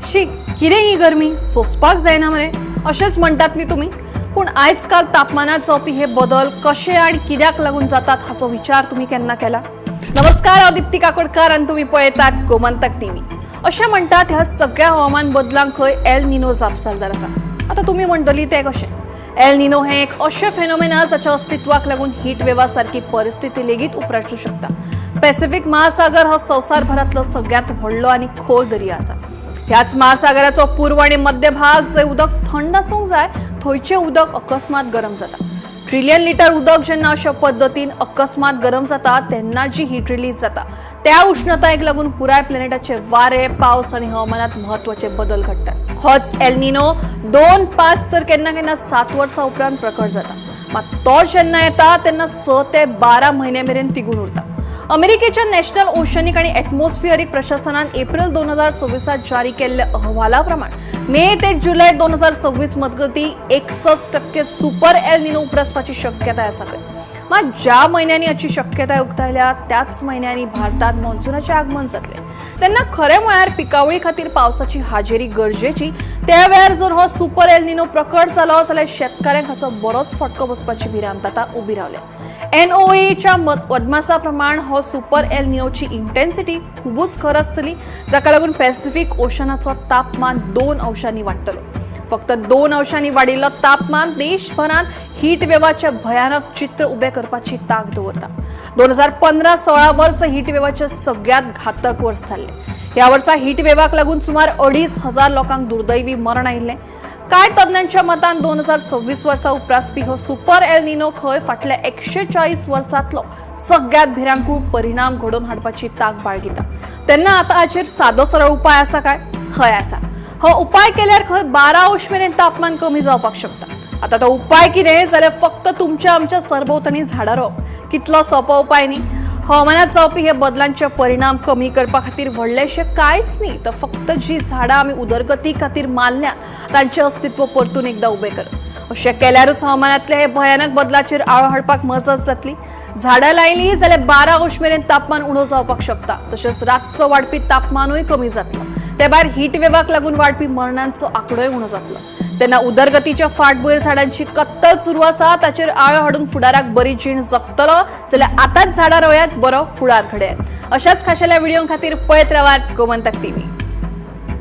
शी, कितें ही गरमी, सोंसपाक जायना मरे, अशेंच म्हणटात न्ही तुमी? पूण आयज काल तापमानात जावपी हे बदल कशे आनी कित्याक लागून जातात हाचो विचार तुमी केन्ना केला? नमस्कार, हांव दिप्ती काकोडकार आनी तुमी पळयतात गोमंतक टीव्ही. अशें म्हणटात, ह्या सगळ्या हवामान बदलांक खंय एल निनो जापसालदार आसा. आतां तुमी म्हणटली, तें कशें? एल निनो हें एक अशें फेनोमेना जाच्या अस्तित्वाक लागून हीट वेवा सारकी परिस्थिती लेगीत उप्रासूं शकता. पॅसिफिक महासागर हो संवसारभरांतलो सगळ्यांत व्हडलो आनी खोल दर्या आसा. ह्याच महासागराचो पूर्व आनी मध्य भाग, जंय उदक थंड आसूंक जाय, थंयचें उदक अकस्मात गरम जाता. ट्रिलियन लिटर उदक जेन्ना अशा पद्दतीन अकस्मात गरम जाता, तेन्ना जी हीट रिलीज जाता, त्या उष्णतायेक लागून पुराय प्लॅनेटाचे वारे, पावस आनी हवामानात महत्वाचे बदल घडटात. होच एलनिनो 2, 5 तर केन्ना केन्ना 7 वर्सां उपरांत प्रकट जाता. मात तो जेन्ना येता तेन्ना 6 ते 12 म्हयने मेरेन तिगून उरता. अमेरिकेच्या नॅशनल ओशनिक आणि ॲटमॉस्फिअरिक प्रशासनान एप्रिल 2026त जारी केल्ल्या अहवाला प्रमाण मे ते जुलै 2026 मजगती 61% सुपर एल निनो उपरासपाची शक्यताय आसा खंय. मात ज्या म्हयन्यांनी हाची शक्यताय उक्तायल्या, त्याच म्हयन्यांनी भारतात मॉन्सुनाचें आगमन जातलें. तेन्ना खरें म्हळ्यार पिकावळी खातीर पावसाची हाजेरी गरजेची. त्या वेळार जर हो सुपर एल निनो प्रकट जालो जाल्यार शेतकाऱ्यांक हाचो बरोच फटको बसपाची भिरांत आतां उबी रावल्या. एनओएच्या अदमासा प्रमाण हो सुपर एल निनोची इंटेन्सिटी खुबूच खर आसतली, जाका लागून पॅसिफीक ओशनाचो तापमान 2 अंशांनी वाडटलो. फक्त 2 अंशांनी वाडिल्लो तापमान देशभरात हीट वेवाचे भयानक चित्र उबें करपाची तांक दवरता. 2015-16 वर्स हीट वेवाचे सगळ्यात घातक वर्स थारलें. ह्या वर्सा हीट वेवाक लागून सुमार 2500 लोकांक दुर्दैवी मरण आयिल्लें. कांय तज्ञांच्या मतान 2026 वर्सा उप्रासपी हो सुपर एल निनो खंय फाटल्या 140 वर्सांतलो सगळ्यात भिरांकूळ परिणाम घडोवन हाडपाची तांक बाळगिता. तेन्ना आतां हाचेर सादो सरळ उपाय आसा काय? हय, आसा. हो उपाय केल्यार खंय 12 अंश मेरेन तापमान कमी जावपाक शकता. आता तो उपाय कितें जाल्यार फक्त तुमच्या आमच्या सरभोंवतणी झाडां रोवप. कितलो सोंपो उपाय न्ही? हवामानात जावपी हे बदलांचे परिणाम कमी करपा खातीर व्हडलेशें कांयच न्ही, तर फक्त जी झाडां आमी उदरगती खातीर मारल्या, तांचें अस्तित्व परतून एकदां उबें करप. अशें केल्यारूच हवामानातले हे भयानक बदलाचेर आळो हाडपाक मजत जातली. झाडां लायली जाल्यार 12 अंश मेरेन तापमान उणो जावपाक शकता. तशेंच रातचो वाडपी तापमानूय कमी जातलो. ते भायर हीट वेवाक लागून वाडपी मरणांचो आंकडोय उणो जातलो. तेन्ना उदरगतीच्या फाटभुंयेर झाडांची कत्तल सुरू आसा, ताचेर आळो हाडून फुडाराक बरी जीण जगतलो जाल्यार आतांच झाडां रोयात, बरो फुडार घडयात. अशाच खाशेल्या व्हिडिओ खातीर पळयत रावात गोमंतक टीव्ही.